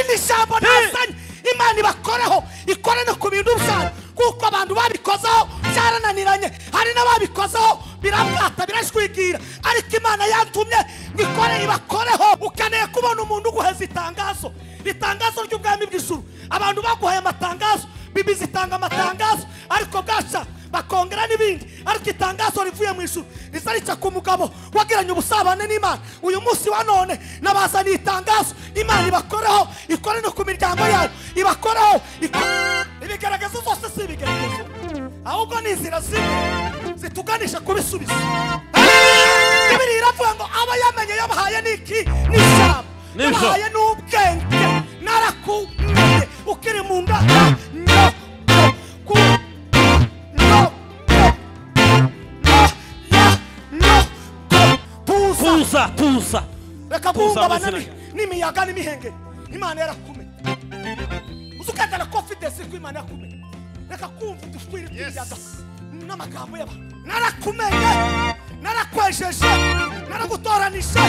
Lakini ijambo nazanye Imana ibakoreho, ikore no ku bintu byanyu, kuko abantu babikozeho byarananiranye, hari n'ababikozeho birabwata birashwigira, ariko Imana yantumye ngo ikore ibakoreho. Ukeneye kubona umuntu uguheza itangazo, itangazo ry'ubwami bw'ijuru. Abantu baguhaye amatangazo, bibi zitanga amatangazo, ariko bwaca bakongera n'ibindi, ariko itangazo rivuye mu ijuru rizarica ku mugabo wagiranye ubusabane n'Imana. Uyu munsi wa none nabazaniye itangazo, Imana ibakoreho, ikore no ku miryango yayo, ibakoreho. Ibigaragazo zose si ibigaragazo, ahubwo ni inzira zimwe zituganisha ku bisubizo. Bibiliya iravuga ngo aba yamenye yabahaye n'iki? N'ijambo, yabahaye n'ubwenge. Narakumenye ukiri mu nda ya nyoko. Tuza, tuza. Reka guhungabana n'imiyaga n'imihengeri. Imana yarakumenye. Uzukatana confidence ko Imana yakumenye. Reka kumva udushwiri tw'imiyaga n'amagambo y'abantu. Narakumenye, narakwejeje, naragutoranije,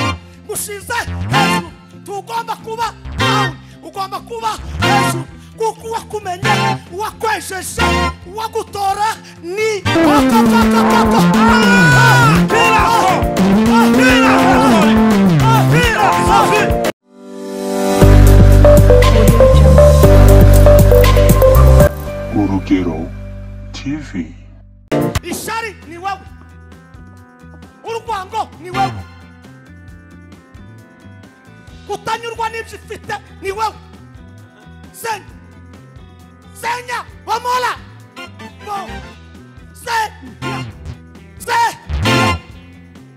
ngushize hejuru. Tugomba kuba down, ugomba kuba hejuru, kuko uwakumenye, uwakwejeje, uwagutora ni Urugero TV. Ishari ni wewe, urwango ni wewe, kutanyurwa n'ibyo ufite ni wewe. Senya, senya, bomola, bo, senya, senya.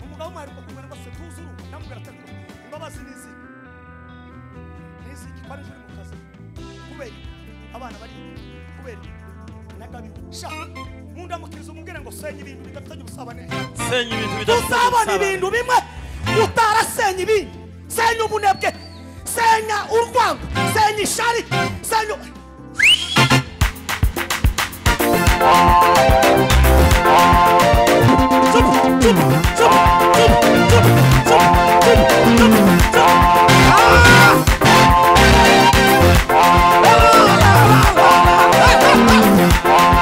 Umugabo umwe ariko kumwe ngo se tuzuru, ndamubwira ati imbabazi ni izi, ni izi, ko ari mu kazi, kubera abana bari kubera nagabi sha mundamukiriza umubwire ngo senya ibintu bidafitanye ubusabane, senya ibintu bidafitanye ubusabane, ibintu bimwe utarasenya ibindi. Senya ubunebwe, senya urwango, senya ishari, senya.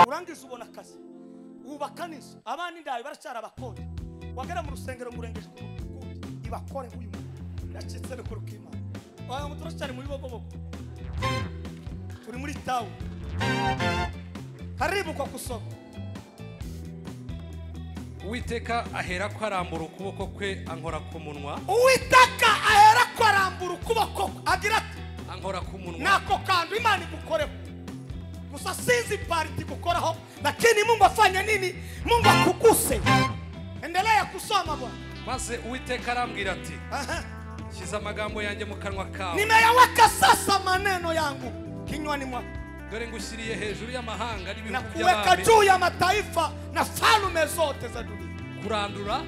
Urangiza ubona akazi, wubaka n'inzu, abana indayi baracyari abakode, wagera mu rusengero ngo urengeje kundi ibakore uyu muntu. Yacitse bikuru k'Imana. Oya ngo turacyari muri Bogobogo, turi muri tawu. Karibu kwa kusoma. Uwiteka ahera ko arambura ukuboko kwe ankora ku munwa. Uwiteka ahera ko arambura ukuboko kwe agira ati ankora ku munwa. Nako kantu Imana igukoreho. Gusa sinzi pariti gukoraho, lakini Mungu afanye nini? Mungu akuguse. Endelea kusoma bwana. Maze Uwiteka arambwira ati shyize amagambo yanjye mu kanwa kawe. Nimeyaweka sasa maneno yangu kinywani mwako. Dore ngushyiriye hejuru y'amahanga n'ibihugu na kuweka juu ya mataifa na falme zote za dunia. Kurandura,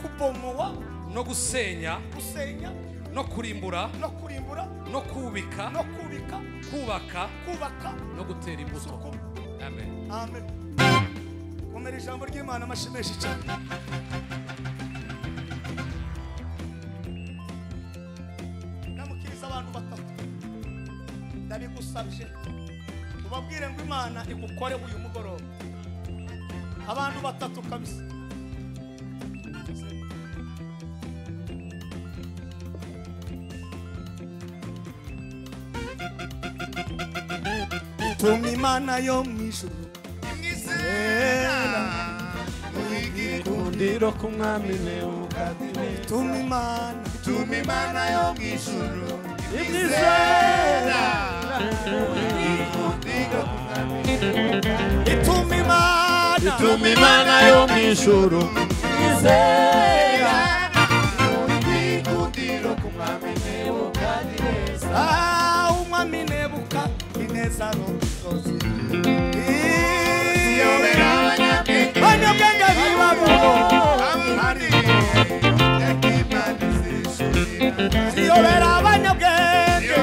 kubomoa, no gusenya, gusenya, no kurimbura, no kurimbura, no kubika, no kubika, kubaka, kubaka, no gutera imbuto. Amen. Amen. Komera ijambo ry'Imana amashimeshi cyane. Namukiriza abantu batatu. Ndabigusabye ubabwire ngo Imana igukore uyu mugoroba. Abantu batatu kabisa. Tuma Imana yo mu ijuru imwizera, igikundiro ku mwami Nebukadineza. Tuma Imana, tuma Imana yo mu ijuru imwizera, igikundiro ku mwami Nebukadineza. Ituma Imana, ituma Imana yo mu ijuru imwizera, igikundiro ku mwami Nebukadineza. Ah, umwami Nebukadineza rokozi. Abanyabwenge ziyobera abanyabwenge.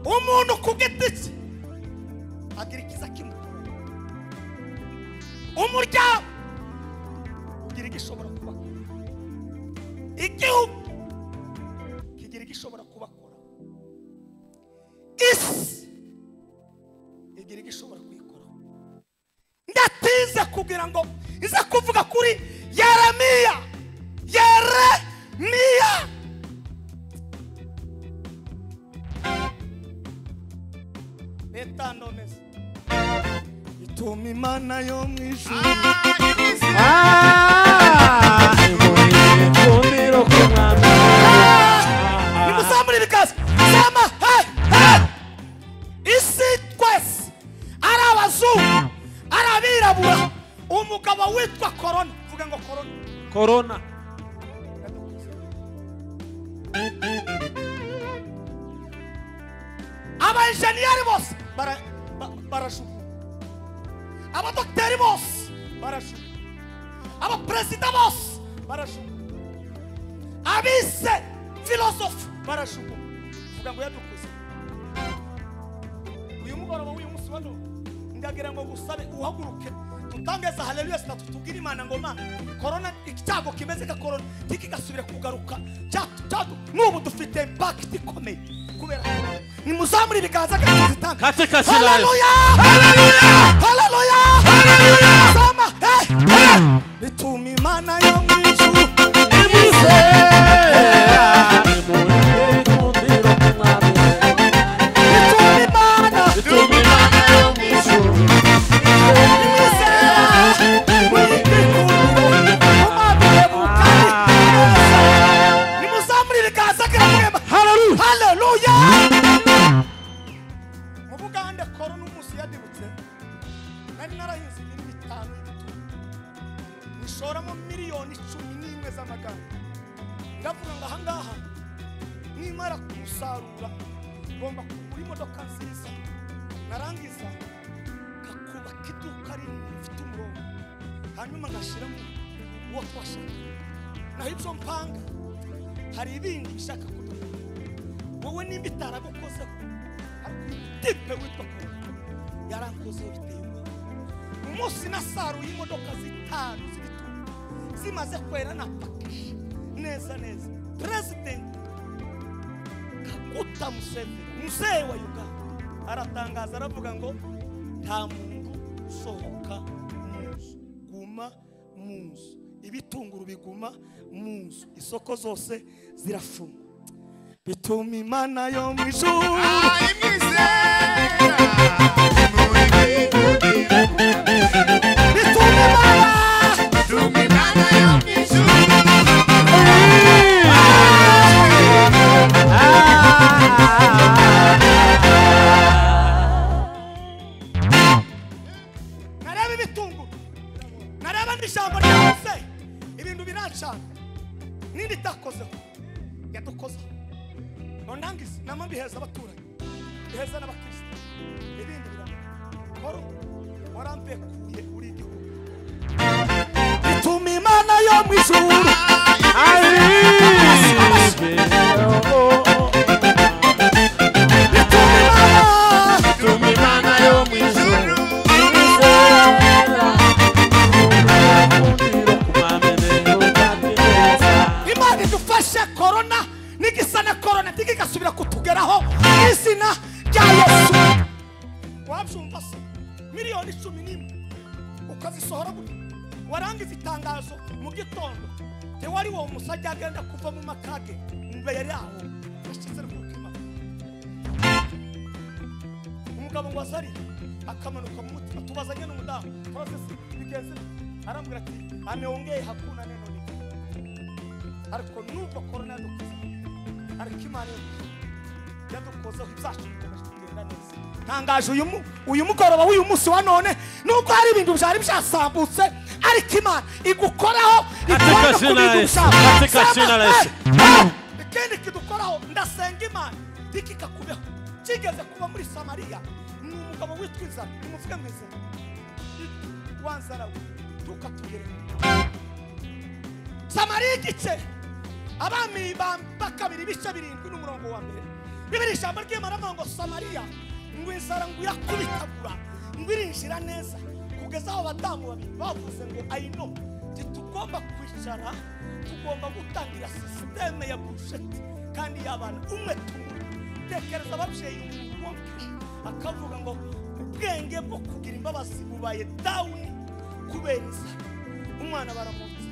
Umuntu ku giti cye agira ikiza kimutora. Umuryango ugira igishobora kubakora, igihugu kigira igishobora kubakora, isi igira igishobora kuyikora. Ndatize kugira ngo iza kuvuga kuri Yeremiya. Yeremiya Betanomeza ituma Imana yo mu ijuru nimuzamure ibiganza. Sema isi twese, ari abazungu ari abirabura, umugabo witwa Corona, vuga ngo Corona. Corona. Aba enjeniyeri bose barashuka, abadogiteri bose barashuka, abaperezida bose barashuka, abise filosofi barashuka. Vuga ngo yadukoze. Uyu mugoroba w'uyu munsi wa none ndagira ngo gusabe uhaguruke tutangeze haleluya sitatu, tubwire Imana ngo Mana, corona icyago kimeze nka corona ntikigasubire kugaruka. N'ubu dufite impact ikomeye kubera corona. Nimuzamure ibiganza kandi. Katika jina la Yesu. Haleluya! Haleluya! Haleluya! Sema bituma Imana yo mu ijuru Imizera bituma Imana Bituma Imana yo mu ijuru imizera nimuzamure ibiganza kandi. Haleluya. Haleluya! Mu Bugande korona umunsi yadibutse, nari narahinze imirima 5 y'ibitunguru, nishoramo miliyoni 11 z'amagana. Ndavuga ngo ahangaha nimara kumusarura ngomba kugura imodoka nziza, narangiza kakubaka iduka rinini rifite umurongo, hanyuma ngashyiramo uwo twashaka. Naho ibyo mpanga hari ibindi bishaka kuduka wowe nimba itaragukozeho, ariko uyu mutipe witwa Corona yarankozeho biteye ubwoba. Umunsi nasaruye imodoka 5 z'ibitunguru zimaze kwera napakije neza neza, President Kaguta Museveni, mzee wa Uganda, aratangaza aravuga ngo nta muntu usohoka mu nzu, guma mu nzu, ibitunguru biguma mu nzu, isoko zose zirafungwa. Bituma Imana yo mu ijuru bituma Imana nareba ibitunguru, nareba n'ijambo ryavuze, ibintu biracana nindi itakozeho yadukozeho. Nondangiza nama mbiheza abaturanyi, mbiheza n'abakristo, ibindi biraba. Koro warambekuye uri igihugu. Bituma Imana yo mu ijuru bituma Imana Imana yo mu ijuru Imana idufashe corona nigisa na corona ntikigasubira kutugeraho mu izina rya Yesu. Wabyumva se miliyoni 11 ukazisohora gutya, warangiza itangazo mu gitondo tewari wo musajya agenda kuva mu makage mbere yaho yashyize rukima. Umugabo ngo azari akamanuka mu mutima, tubazanye n'umudamu process bigenze, arambwira ati ameongeye hakuna neno ni, ariko nubwo corona yadukoze, ariko Imana yadukozeho ibyacu bikomeje kugenda neza. Ntangaje uyu mugoroba w'uyu munsi wa none, nubwo hari ibintu byari byasambutse, ariko Imana igukoraho ikora Katika ku jina la bintu Yesu. byawe. Katika jina la Yesu. Ikindi kidukoraho, ndasenga Imana ntikikakubeho. Kigeze kuba muri Samariya ni umugabo witwa inzara, nimuvuge ngo inzara wanzara we ntukatugereho. Samariya igice abami ba kabiri ibice 7 n'umurongo wa 1, Bibiri ijambo ry'Imana rivuga ngo Samariya ngo inzara ngo irakubitagura, ngo irinjira neza ku Kugeza aho abadamu babiri bavuze ngo I know tugomba kwicara, tugomba gutangira système ya bullshit kandi y'abana umwe tumwe. Tekereza ababyeyi umuntu akavuga ngo ubwenge bwo kugira imbabazi bubaye down kubera inzara. Umwana baramutse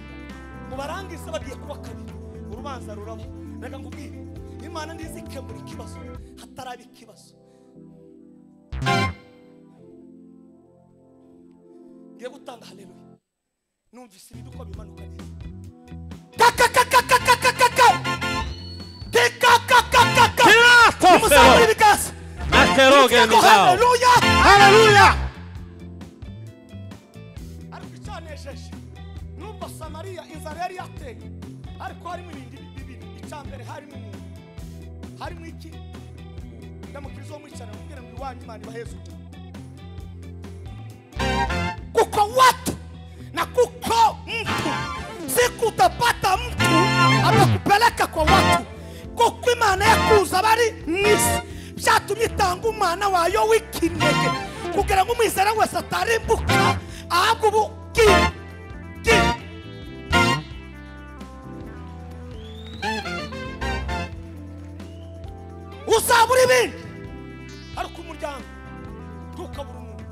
ngo barangize bagiye kuba kabiri, urubanza ruraba. Reka nkubwire, Imana ntizikemura ikibazo hataraba ikibazo. Ngiye gutanga haleluya, numvise ibintu uko bimanuka neza. Kakakakakakakaka tikakakakaka nimuzamure ibiganza. Haleluya, haleluya. Ariko icyanejeje nubwo Samariya inzara yari yateye, ariko harimo ibindi bibiri. Icya mbere harimo umuntu, harimo iki? Ndamukiriza wo mwicara mubwira ngo iwanyu Imana ibaheze kuko watu na kuko mtu. Siku utapata mtu atakupeleka kwa watu, kuko Imana yakuza bari mwisi byatumye itanga umwana wayo w'ikinege kugira ngo umwizera wese atarimbuka ahubwo ubu uzabura ibindi, ariko umuryango ntukabura umuntu.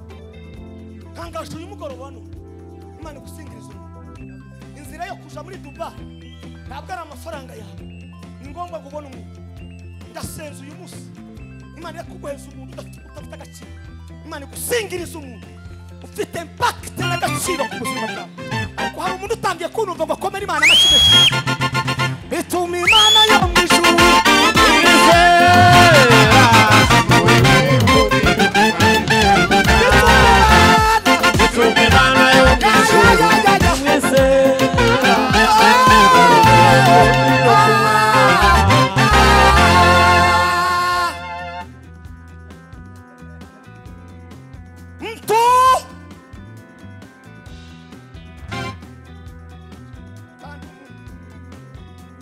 Ntangaje uyu mugoroba none Imana igusingiriza umuntu. Inzira yo kuja muri Dubai ntabwo ari amafaranga yawe, ni ngombwa kubona umuntu. Ndasenze uyu munsi Imana yakuguheza umuntu udafite agaciro. Imana igusingiriza umuntu ufite impact n'agaciro ku buzima bwawe. Ariko hari umuntu utangiye kunumva ngo akomere Imana amashyi menshi. Bituma Imana yo mu ijuru mtu kandi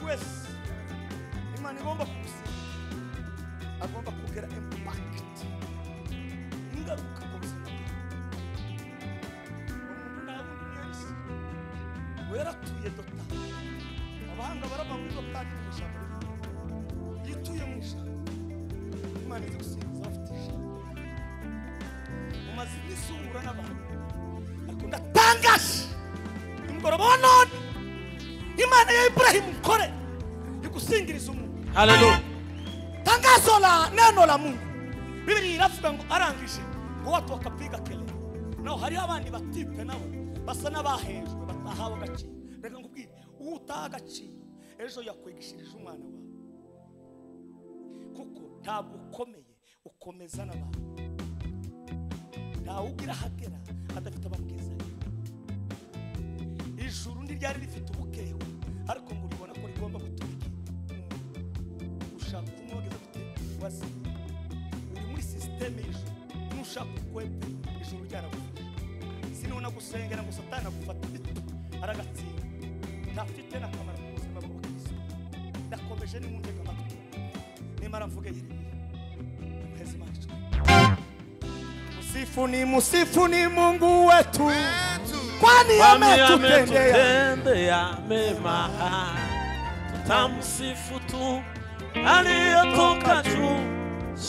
wese Imana igomba kugusiga, agomba kugira impact, ingaruka ku buzima bwawe. Umuntu nta wundi ni Elisa, we yaratuye Dotani. Abahanga barava muri Dotani mu ijambo ry'Imana. Iyo utuye mu ijambo, Imana izi gusingiza abafite ijambo. Umaze iminsi uhura n'abantu, ariko ndatangaje umugoroba wa none Imana ya Ibrahimu nkore igusingiriza umuntu. Haleluya. Tangazo la neno la Mungu. Biblia iravuga ngo arangije ngo watu wakapiga kelele. Nao hari abandi batipe nabo basa n'abahejwe batahawe agaciro. Reka nkubwire, utaha agaciro ejo yakwigishirije umwana wawe, kuko ntabwo ukomeye ukomeza n'abantu. Ntawe ugira ahagera adafite abamubwiza. Ijuru ntiryari rifite ubukeho, ariko ngo uribona ko rigomba guturika. Ushaka umwogeza gute wazimye, uri muri système y'ijuru. Nushaka ukwepe ijuru ryaragufasha. Sinona gusengera ngo Satani agufata aragatsinda, ntafite n'akamaro ku buzima bw'abakristo. Ndakomeje nimundega amatwi, nimara mvuge Yeremiya muheze Imana icumi. Msifu ni msifu ni Mungu wetu, kwani ametutendea mema. Tutamsifu tu aliyetoka juu,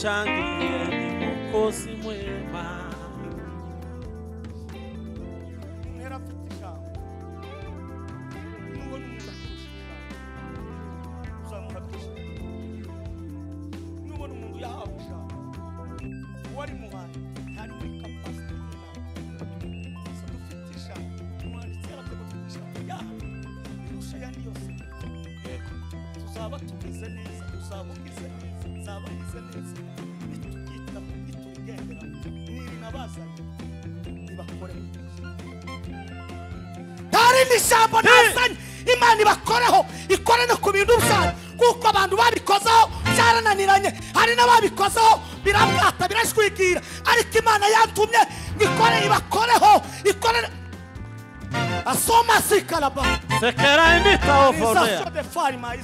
shangilieni Mwokozi mwema. Umuntu afite ijambo, nubona umuntu akurusha ijambo uzamuha agaciro. Nubona umuntu yahawe ijambo, uwari mu bantu ntari muri capacity y'inama. So dufite ijambo, umwanditsi yaravuze ko dufite ijambo yahawe irusha ayandi yose. Tuzaba tumeze neza, uzaba ugize neza, nzaba ngize neza nitubyitaho, nitubigenderaho. Niri nabazanye nibakore. Nta ijambo nazanye Imana ibakoreho, ikore no ku bintu byanyu, kuko abantu babikozeho byarananiranye, hari n'ababikozeho birabwata birashwigira, ariko Imana yantumye ngo ikore ibakoreho, ikore. Asoma sikalaba Sekera imita ofonea.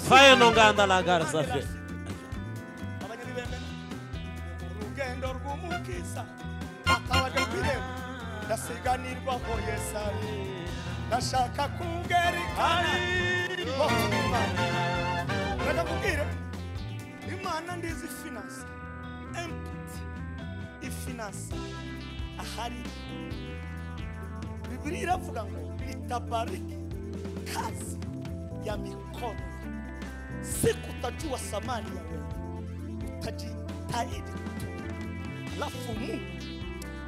Faye nonganda la garza fe. Abanyabibembe urugendo rw'umukiza akabaje kwirembo. Ndasiganirwa ho Yesu ari, ndashaka kugerikana. Reka nkubwire, Imana ndizi finance empty ifinance ahari. Biblia iravuga ngo itabariki kazi ya mikono, siku utajua thamani ya wewe, utajitahidi kutoa, alafu Mungu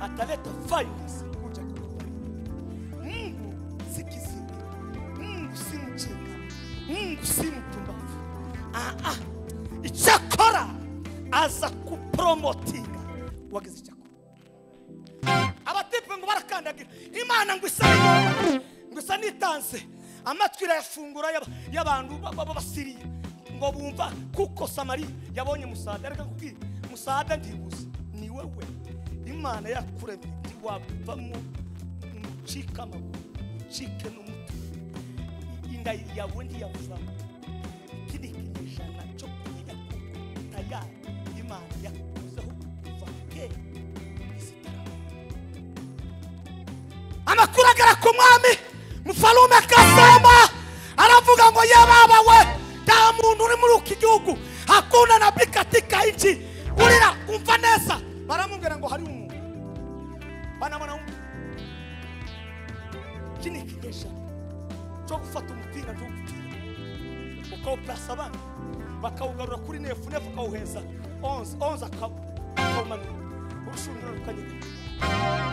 ataleta finance kuja kukubariki. Mungu si kiziwi, Mungu si mjinga, Mungu si mpumbavu. Icyakora aza kupromotinga wagize icyakora. Abatipe ngo barakandagira Imana ngo isa ngo isa nitanze amatwi irayafungura y'abantu b'Abasiriya ngo bumva kuko Samariya yabonye musada. Reka nkubwire, musada ntibuze ni wewe. Imana yakuremye ntiwavamo umucika amaguru ucike n'umutwe, inda yawe ntiyavamo. Iki ni ikinyejana cyo kumenya kuko tayari Imana yakuzeho kuva kera. Amakuru agera ku mwami Mfalume akasema, aravuga ngo yababa we, nta muntu uri muri iki gihugu, hakuna nabii katika nchi. Urira umva neza, baramubwira ngo hari umuntu banabona umuntu. Iki ni ikinyejana cyo gufata umupira cyo gupira ukawupasa abana bakawugarura kuri nefu, nefu akawuheza 11 11 akawumanura urushundura rukanyega.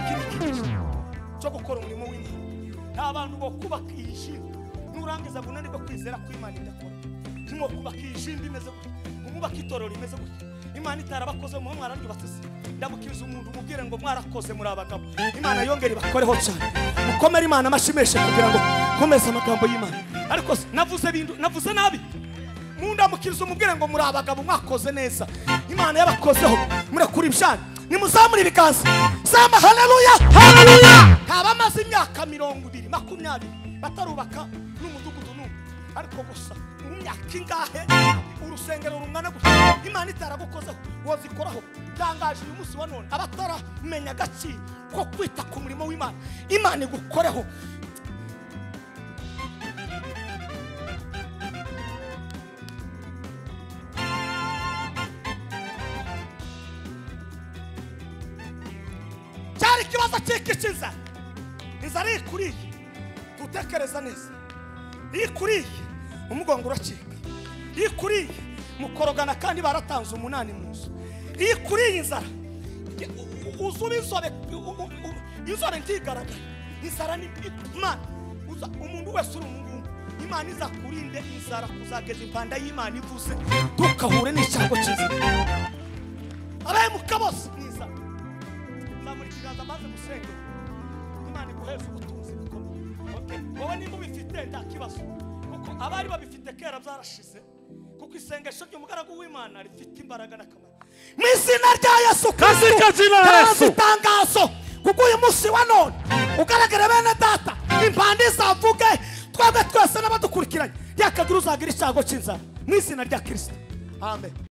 Iki ni ikinyejana cyo gukora umurimo w'Imana. Nta bantu bo kubaka iyi shimbi nurangiza bunanirwa kwizera ko Imana idakora. Ntimwo kubaka iyi shimbi imeze gutya, umubaka itorero rimeze gutya, Imana itarabakoze mu mwararyubatse se. Ndamukiriza umuntu umubwire ngo mwarakoze muri abagabo. Imana yongere bakoreho cyane. Mukomere Imana amashimeshe kugira ngo komeze amagambo y'Imana. Ariko navuze bintu, navuze nabi. Mundamukiriza umubwire ngo muri abagabo mwakoze neza. Imana yabakozeho murekura ibyanyu. Nimuzamure ibiganza. Samba haleluya, haleluya. Abamaze imyaka 20 20 batarubaka n'umudugudu n'umwe, ariko gusa mu myaka ingahe urusengero rungana gutya Imana itaragukozeho wozikoraho. Tangaje uyu munsi wa none abataramenya agaciro ko kwita ku murimo w'Imana, Imana igukoreho. Cyari ikibazo cy'ikiza inzara ikuriye, tutekereza neza. Ikuriye umugongo uracika, ikuriye mukorogana kandi baratanze 8 mu nzu. Ikuriye inzara uzura inzobe, inzobe ntigaragara. Inzara ni Imana. Umuntu wese uri umungu, Imana izakurinde inzara kuzageza impanda y'Imana ivuze, tukahure n'icyago cyiza. Abahemuka bose ni inzara. Zamura ikiganza maze musenge Imana iguheze ubutunzi bukomeye. Okay, wowe nimba ubifite nta kibazo, kuko abari babifite kera byarashize, kuko isengesho ry'umugaragu w'Imana rifite imbaraga n'akamaro. Mu izina rya Yesu Kristo, itangazo kuko uyu munsi wa none ugaragara bene data, impande izavuge twebwe twese n'abadukurikiranye, yakagira uzagira icyago cy'inzara mu izina rya Kristo. Amen.